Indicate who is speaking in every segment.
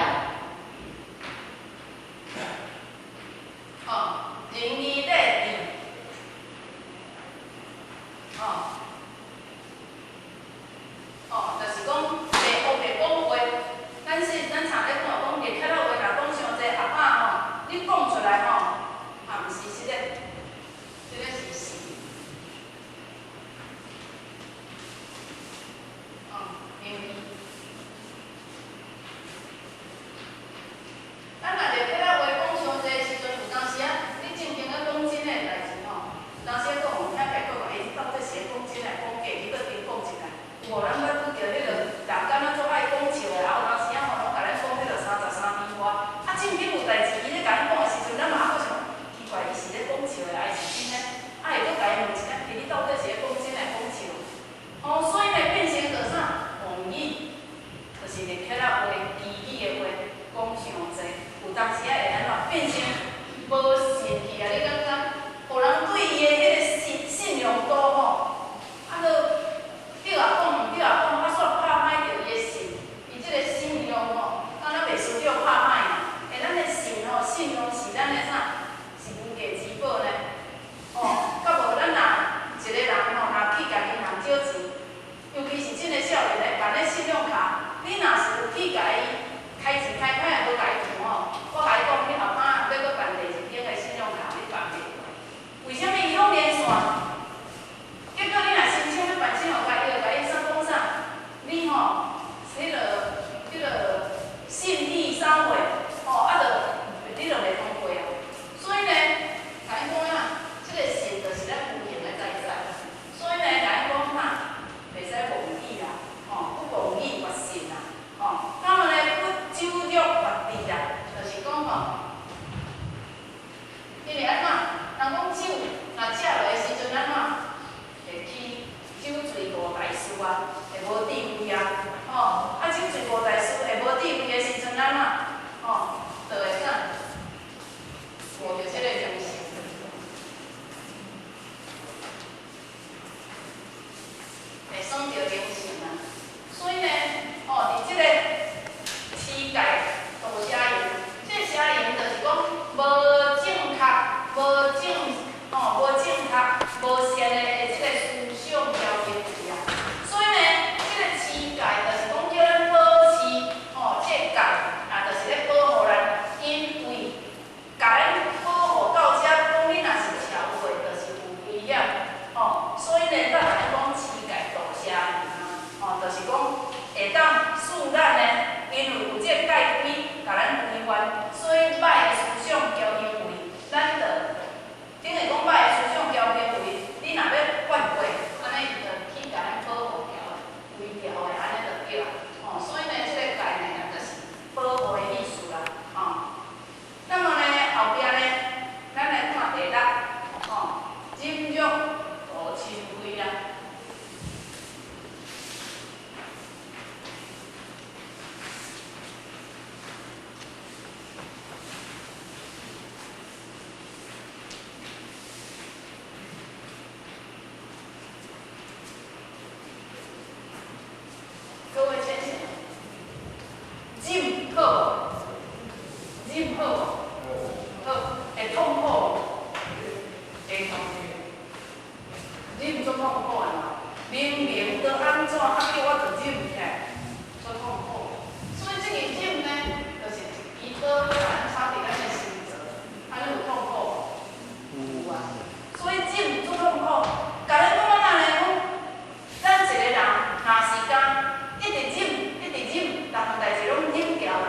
Speaker 1: 啊。吼，仁義禮智，吼，吼，就是講袂烏白講話。咱是咱常咧看講，熱起來話若講傷濟，後擺吼，你講出來吼，也毋是實的，這个是信。哦，因為咱若熱起來話講傷濟時陣，有當時啊，你正經咧講真的代誌吼，有當時啊，閣予人聽起來，閣講，欸，你到底是咧講真的講假？你閣加講一下。有無？咱捌拄著彼個人敢若足愛講笑的，啊，有當時啊吼，攏共咱講彼個33邊外。啊，正經有代誌，伊咧共咱講的時陣，咱嘛猶閣想，奇怪，伊是咧講笑的，還是真的？啊，會閣共伊問一下，欸，你到底是咧講真的講笑？吼，所以呢，變成著啥？妄語，就是熱起來話、虛擬的話，講傷濟，有當時啊會按怎變成無信去啊？你感覺？予人對伊的彼個信用度吼，啊，閣對也講，毋對也講，啊，煞拍歹著伊的信，伊這個信用吼，敢若袂輸叫拍歹嘛？欸，咱的信吼，信用是咱的啥？是無價之寶呢。吼，較無咱若一個人吼，若去共銀行借錢，尤其是這个少年的辦咧信用卡，你若是有去共伊開錢開歹也無共伊付吼，我共你講，你後擺欲閣辦第二張的信用卡，你辦袂過。為啥物？伊攏連線，結果你若申請欲辦信用卡，伊就共你說講啥？你吼，彼個信義啥貨，吼，啊，就你就袂通過啊。所以呢，共你講啊，這個信就是咱無形的財產。所以呢，共你講哈，袂使妄語啦，吼，不妄語絕信啦，吼。那麼呢，不酒肉絕智啦，就是講吼，因為按怎，人講酒若食落的時陣按怎，會起酒醉五大事啊，會無智慧啊，吼，啊酒醉五大事會無智慧的時陣按怎，吼，就會啥，無著這個良心，會損著良心啊。所以呢，吼，佇這個持戒杜邪淫，這個邪淫就是講無正確、無正吼、無正確、無善的這個思想交行為啊。所以呢，這個持戒就是講叫咱保持吼，這個戒啊，就是咧保護咱，因為共咱保護到遮，講你若是超過，就是有危險，吼。所以呢，才共咱講持戒杜邪淫啊，吼，就是講會當使咱呢，因為有這個戒規共咱規範，所以歹的思想交行為，咱就等於講歹的思想交行為，你若欲越過，按呢伊就去共咱保護牢的，規條的，按呢就對啦。吼，所以呢，這個戒呢，就是保護的意思啦，吼。那麼呢，後壁呢，咱來看第六，吼，忍辱除嗔恚啦。各位先生，忍好無？忍好無？好，會痛苦無？會痛苦。忍足痛苦的嘛，明明都按怎，啊叫我著忍起來，足痛苦。所以這個忍呢，就是一支刀，共咱插佇咱的心臟，按呢有痛苦無？有啊。所以忍足痛苦。共咱講按怎呢？講咱一個人若是敢一直忍，一直忍，逐項代誌攏忍牢的，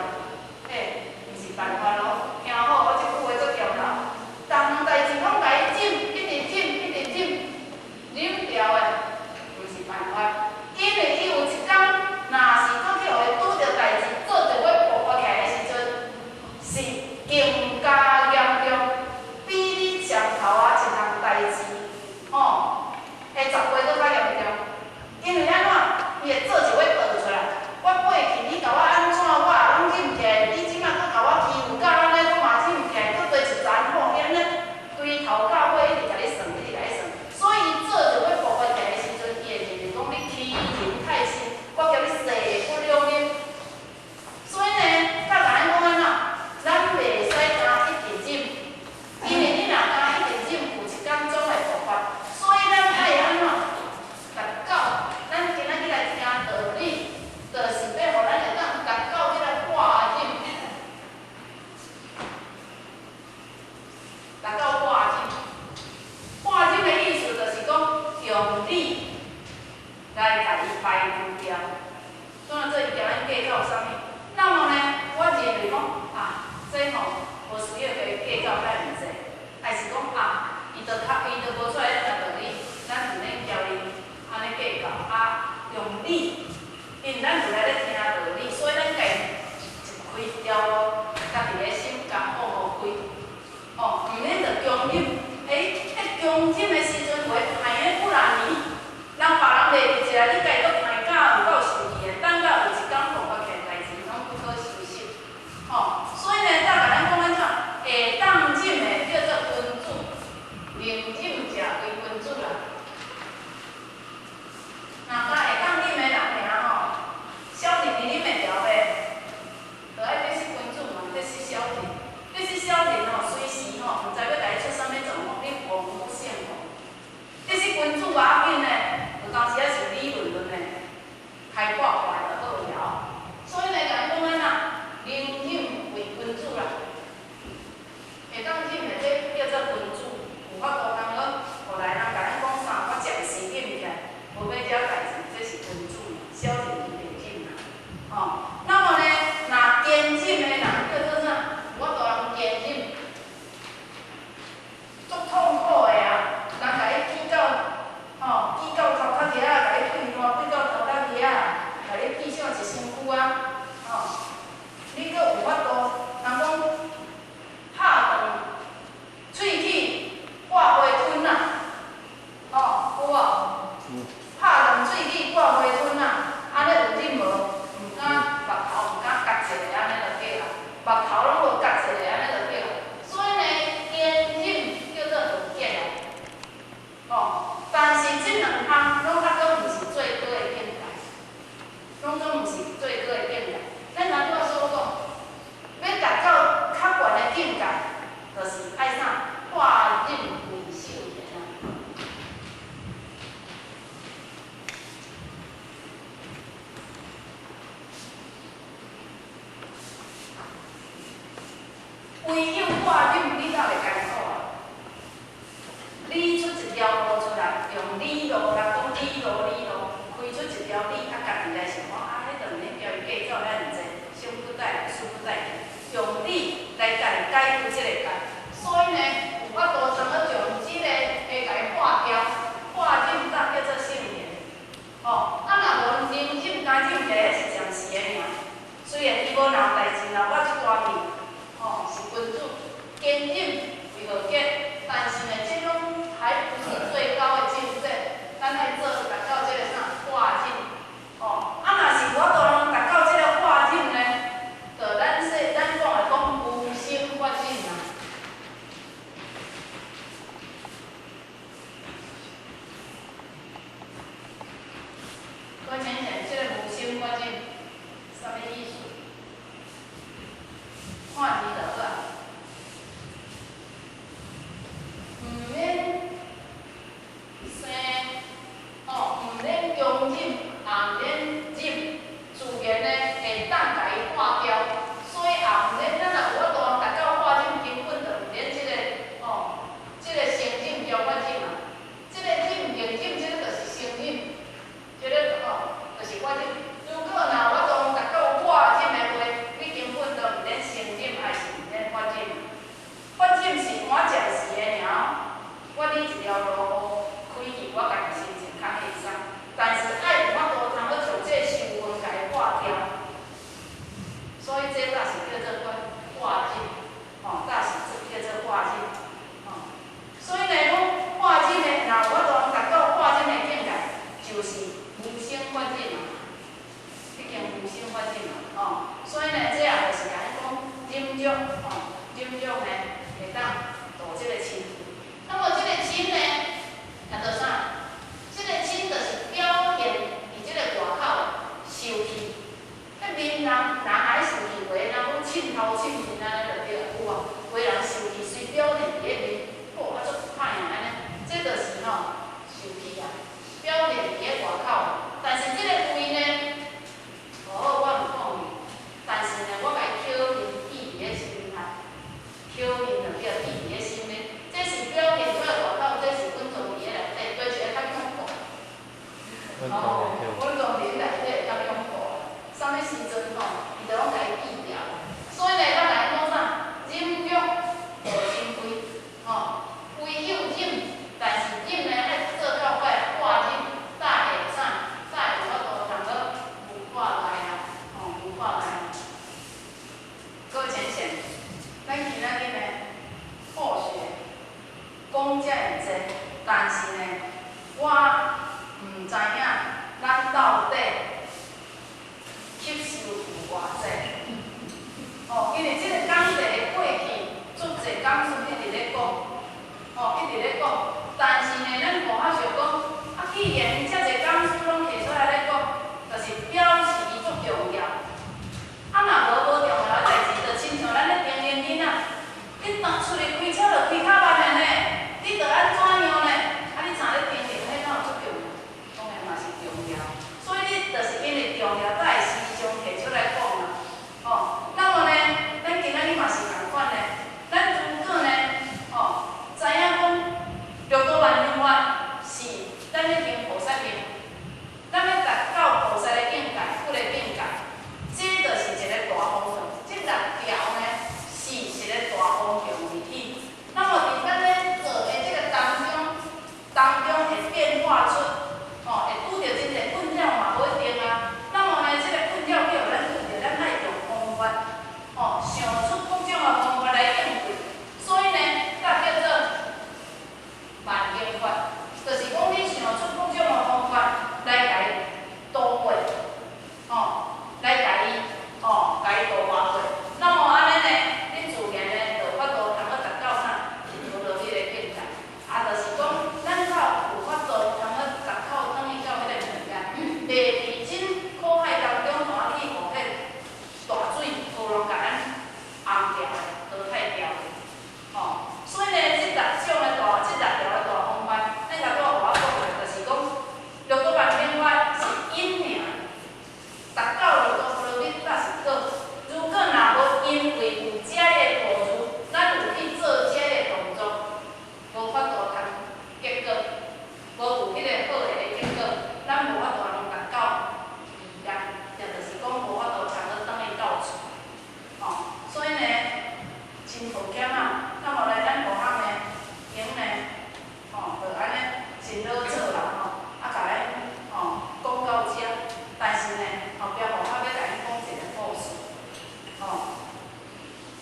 Speaker 1: 有代志，若我這大氣，吼，是君子堅忍為何結？但是呢，這攏還不是最高的境界，咱愛做達到這個啥化忍，吼，啊，若是無法度通達到這個化忍呢，就咱說咱講的講無生法忍啊。我淺淺，這個無生法忍，啥物意思？看字就好啊。毋免生，吼，毋免強忍，也毋免忍，自然呢會當共伊化掉。所以也毋免，咱若有法度達到化忍，根本就毋免這個，吼，這個生忍交法忍啊。這個忍用忍，這個就是生忍，這個吼，就是法忍。如果若有法度達到化忍的話，你根本就毋免生忍，還是毋免法忍。法忍是換暫時的爾，我你一條路予開去，我家己心情較輕鬆。但是愛有法度通去將這個修分共伊化掉，所以這才是叫做法化忍，吼，才是叫做化忍，吼。所以呢，講化忍的，若有法度達到化忍的境界，就是無生法忍啊，已經無生法忍啊，吼。所以呢，這也就是共你講忍辱，吼，忍辱呢會當度這個嗔。那麼這個嗔呢，也就啥？這個嗔就是表現佇這個外口受氣。彼閩南人愛受氣話，人講嗔頭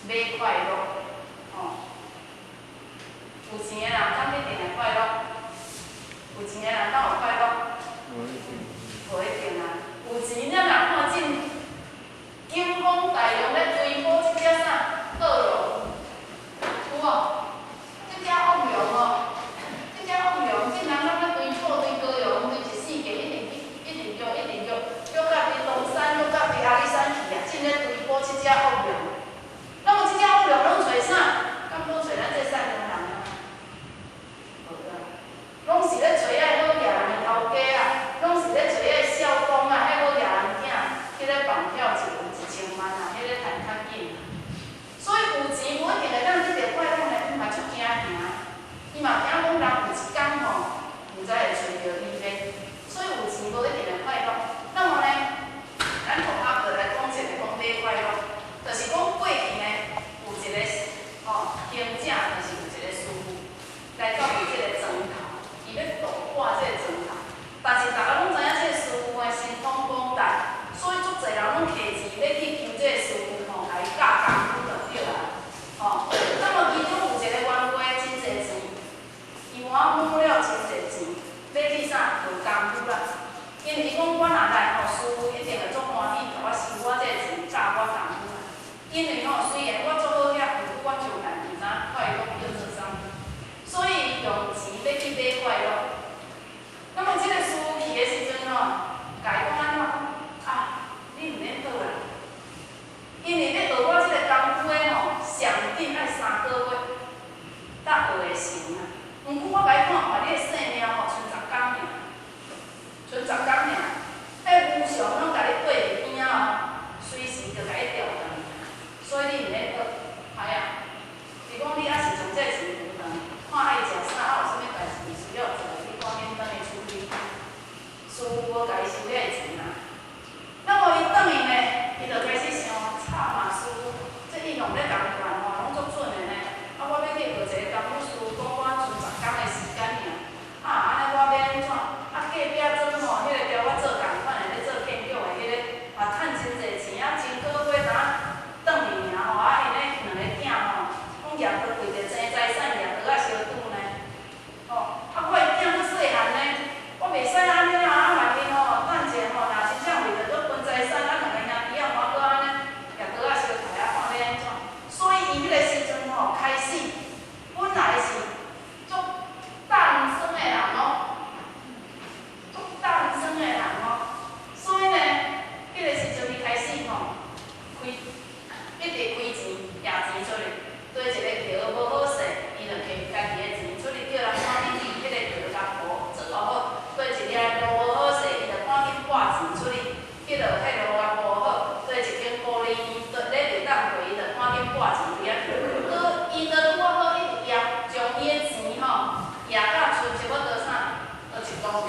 Speaker 1: 買快樂，吼。有錢的人敢一定會快樂？有錢的人敢有快樂？無一定啊。有錢咱若看見金光大龍咧追捕這隻啥惡龍，有無？這隻惡龍哦，這隻惡龍竟然攏咧追捕追羔羊，追一世界一直去，一直叫，一直叫，叫到佇東山，叫到佇阿里山去啊，正咧追捕這隻惡龍。那麼這隻惡龍攏揣啥？敢攏揣咱這善良人啊？無啦，攏是咧揣遐好額人的頭家啊，攏是咧揣遐少公啊，遐好額人囝去咧綁票一輪1000萬啊，彼個趁較緊。所以有錢無一定會當得著快樂呢，伊嘛足驚驚，伊嘛驚講人有一工吼，毋知會揣著伊咧。所以有錢無一定會快樂。那麼呢，咱同阿伯來講一個講買快樂，就是講過去呢，有一個吼行者，就是有一個師父來到佇這個莊頭，伊欲度化這個莊頭，但是逐家攏知影這個師父的神通廣大，所以足濟人攏提錢欲去求這個師父吼，共伊教功夫就對啦。吼，那麼其中有一個冤家真濟錢，伊換滿了真濟錢，欲去啥學功夫啦。因為伊講我若來吼，師父一定會足歡喜，共我收我這個錢，教我功夫啦。因為吼，雖然我足好額，毋過我將來毋知影快樂叫做啥物，所以用錢欲去買快樂。那麼這個師父去的時陣吼，共伊講按怎？啊，你毋免學啦，因為欲學我這個功夫的吼，上緊愛3個月才學會成啊。毋過我共你看看你的性命吼，賰10工爾，賰10工爾，彼無常攏共你綴佇邊仔哦，隨時就共你調轉去。所以你毋免學，歹啊！伊講你猶是將這個錢留轉，看愛食啥，啊有啥物代誌需要做，你趕緊轉去處理。師父無共伊收遐個錢啊。那麼伊轉去呢，伊就開始想，慘啊！師父，這伊用咧共款吼，攏足準的呢。啊，我欲去學一個功夫，師父講我賰10工的時間爾。啊，按呢我欲按怎？啊，隔壁莊吼，彼個交我做共款的，咧做建築的彼個，嘛趁真濟錢啊，前個月才轉去爾吼，啊，𪜶咧兩個囝吼，講舉刀為著爭財產，舉刀仔相拄呢。吼，啊，我的囝閣細漢呢，我袂使按呢啊，啊，萬一吼，等者吼，若真正為著閣分財產，啊，兩个兄弟仔換閣按呢，舉刀仔相刣啊，看欲按怎？所以伊彼個時陣吼，開始本來是足膽酸的人哦，足膽酸的人哦，所以呢，彼個時陣伊開始吼，開一直開錢，攑錢出去，對一個橋無好勢，伊就摕家己的錢出去叫人趕緊去彼個橋共補做好；對一條路無好勢，伊就趕緊撥錢出去，彼落彼路共補好；對一間孤兒院對咧袂當過，伊就趕緊撥錢去遐去。閣伊就拄仔好，伊就掖將伊的錢吼，掖甲賰差不多啥，倒一棟厝，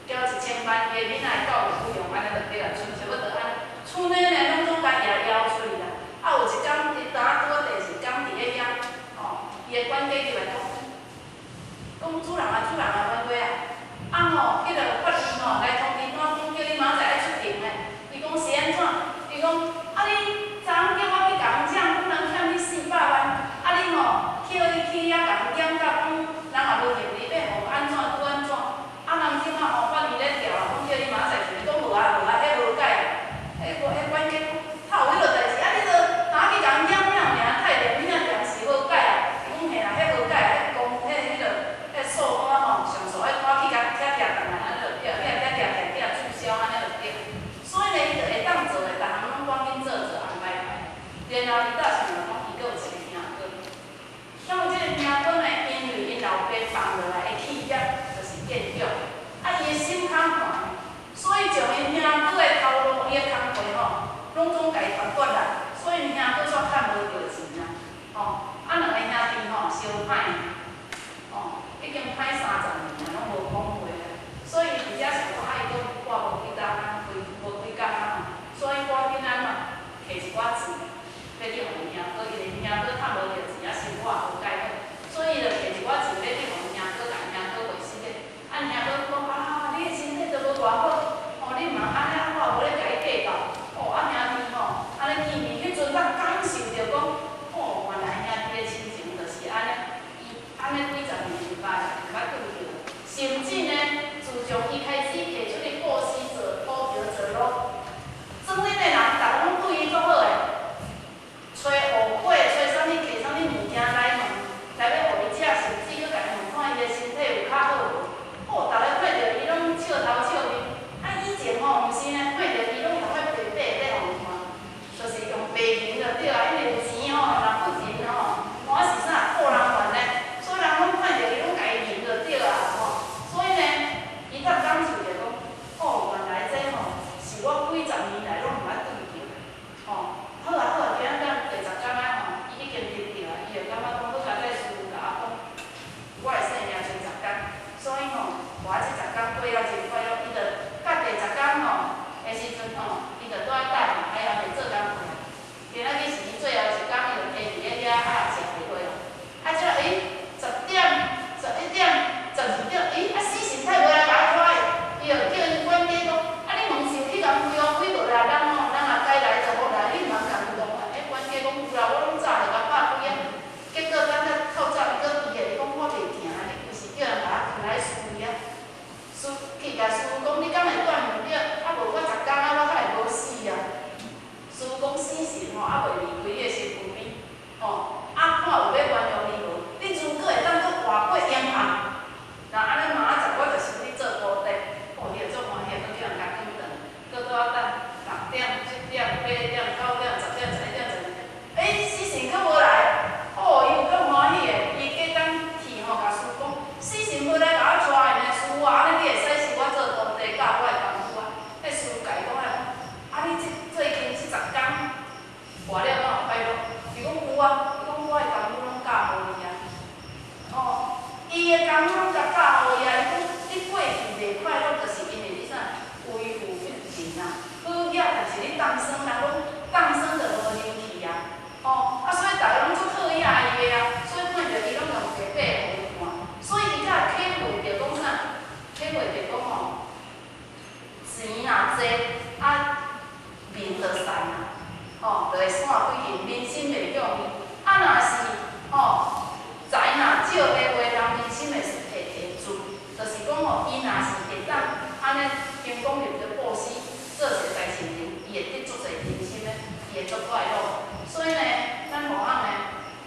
Speaker 1: 交1000萬，伊的囡仔教育費用按呢就對啦，賰差不多按呢，厝內呢攏總共掖枵出去啦。啊，有一工伊當拄仔第二工佇咧遐，吼，伊的管家入來講，講主人啊，主人啊，冤家啊，啊吼，彼個法院吼來通知我講叫你明仔載愛出庭咧。伊講是按怎？伊講啊，你昨昏叫我去共人講，講人欠你400萬，啊你吼去去遐共人講甲講，人也無認你，欲予按怎拄按怎？啊人這馬吼法院咧調啊，講叫你明仔載去，你講無啊無啊，彼無解啊。彼個彼管家講，他有彼落代誌，啊你著若去共人講了爾，太念你遐念是無解啊。伊講嘿啦，彼無解啊，彼公彼彼落彼數單吼，上訴愛趕去共遐寄轉來，按呢就對，遐遐寄寄寄註銷按呢就對。所以呢，伊就會當做的，逐項攏趕緊做做安排排。然後伊倒想著講，伊閣有一個兄哥。那麼這個兄哥呢，因為𪜶老爸放落來的企業就是建築，啊，伊的心較懸，所以將𪜶兄哥的頭路、伊的工課吼，攏總共伊奪奪啦。所以𪜶兄哥煞趁無著錢啊，吼，啊，兩個兄弟吼相歹，吼，已經歹30年啊，攏無講話啊。所以佇遮想講，啊，伊閣活無幾冬啊，幾無幾工啊吼，所以趕緊按怎，摕一寡錢，欲去予𪜶兄哥，因為𪜶兄哥趁無著錢啊，生活也無解好，所以伊就摕一寡錢欲去予𪜶兄哥，共兄哥匯息的。啊，兄哥講啊，你的身體都無偌好，吼，你毋通按呢，我也無咧共你計較。哦，啊兄弟吼，按呢見面彼陣才感受著講，就對啊，因為有錢吼，若富人吼，我是啥富人緣呢，所以人攏看著伊攏共伊認就對啊吼。所以呢，伊才感受著講，哦，原來這吼是我幾十年來攏毋捌拄著的，吼。好啊好啊，今仔日第十工啊吼，伊已經得著啊，伊就感覺講，閣較再師父共我講，我的生命剩十工，所以吼，我這十工過了真快樂，伊就到第十工吼的時陣吼，伊就拄仔等，還猶未做工課。今仔日是伊最後一工，伊就提佇咧遐啊食袂落咯。啊，這欸，10點、11點、12點，咦，啊死神太無來共我帶去，伊就叫𪜶管家講，啊你門是有去共開哦，開無來人吼，人若該來就無來，你毋通共伊講啊。欸，管家講有啦，我攏早就共拍開啊。結果等到透早伊閣伊的，伊講我袂行，你規時叫人共我囥來師遐，師去共師父講，你敢會斷命對？啊無我十工啊，我較會無死啊。師父講死神吼，猶未離開你的身軀邊，吼，啊看有欲原諒你無？你如果會當閣活過永恆，若按呢明仔載我就收你做徒弟，哦，伊就足歡喜，閣叫人共轉轉，閣拄仔等6點、7點、8點、9點、10點、11點、12點，欸，死神閣無來，哦，伊有夠歡喜的，伊過當去吼，共師父講，死神無來共我帶呢，師父啊，按呢你會使收我做徒弟，教我的功夫啊。彼師父共伊講啊，啊你這最近這十工活了敢有快樂？伊講有啊，伊講我的功夫攏教予你啊。哦，伊的功夫攏共教予伊啊。伊講你過去袂快樂，就是因為你啥？為富不仁啊。好額，但是你當生人講當生就無入去啊。哦，啊，所以逐家攏足討厭伊的啊，所以看著伊攏共白白予伊看。所以伊才會體會著講啥？體會著講吼，錢若濟，啊名就散啊，吼，就會散開去，民心袂向伊。啊，若是吼財若少的話，人民心會會住，就是講吼，伊若是會當按呢成功入著布施，做一個大善人，伊會得足濟人心的，伊會足快樂。所以呢，咱無通呢，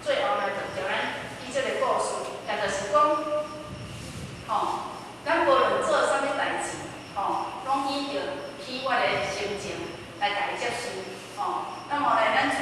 Speaker 1: 最後呢，就叫咱以這個故事，也就是講，吼，咱無論做啥物代誌，吼，攏以著喜悅的心情來共伊接受，吼。那麼呢，咱自